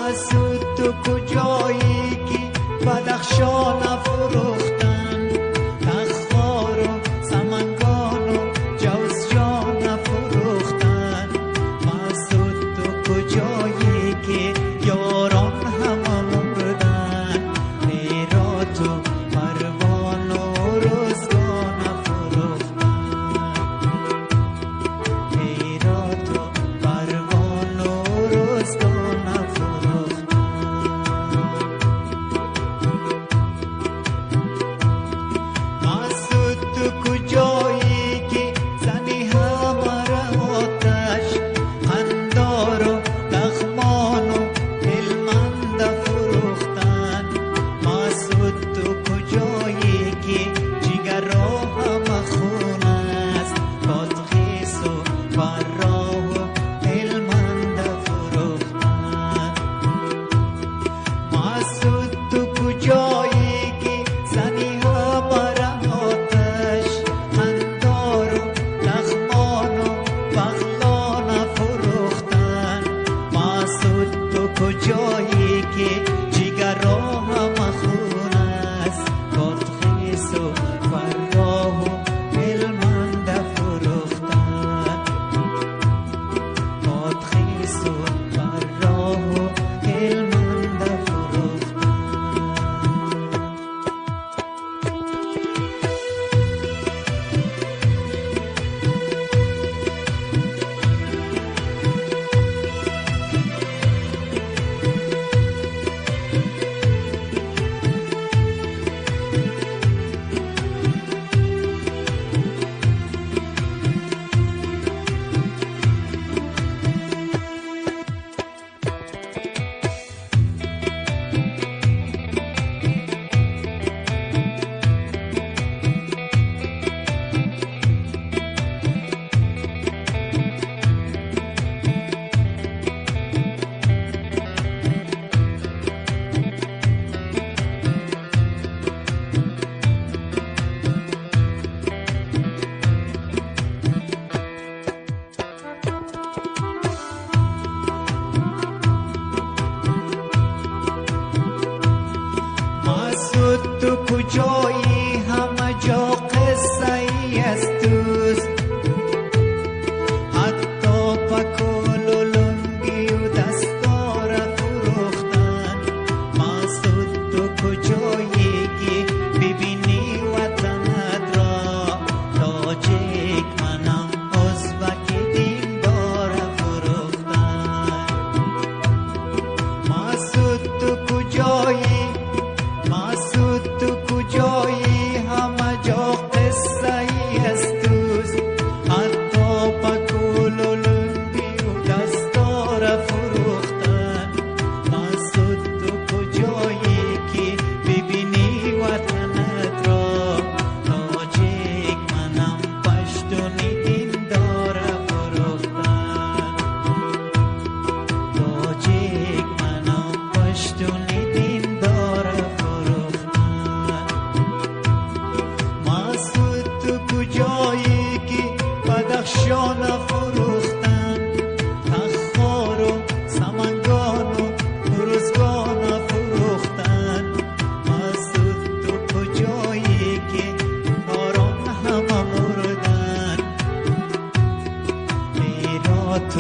مسعود تو کجایی که بدخشان افروختن، تخار و سمنگان و جوزجان افروختن. مسعود تو کجایی که یاران همه مردن، هرات و پروان و روزگان افروختن، هرات و پروان و روزگان افروختن. مسعود تو کجایی که زنی همه را آتش، قندار و لغمان و هلمند افروختن. مسعود تو کجایی که جگر را همه خون است، بادغیس و فراه و هلمند افروختن. مسعود تو کجایی که زنی همه را آتش، قندار و لغمان و بغلان افروختن. مسعود تو کجایی که جگر را همه خون است، بادغیس و فراه و هلمند افروختن، بادغیس و فراه و هلمند افروختن. مسعود تو کجایی همه جا قصه ای از توست، حتی پکول و لنگی و دستار فروختن. مسعود تو کجایی که ببینی وطنت را، تاجیک منم ازبک دیندار فروختن. مسعود تو کجایی، مسعود تو کجایی همه جا قصه ای از توست، حتی پکول و لنگی و دستار فروختن. مسعود تو کجایی که ببینی وطنت را، تاجیک منم پشتونی دیندار فروختن، تاجیک منم پشتونی دیندار فروختن. مسعود تو کجایی که بدخشان فروختن، تخار و سمنگان و روزگان فروختن. مسعود تو کجایی که یاران همه مردن، هرات و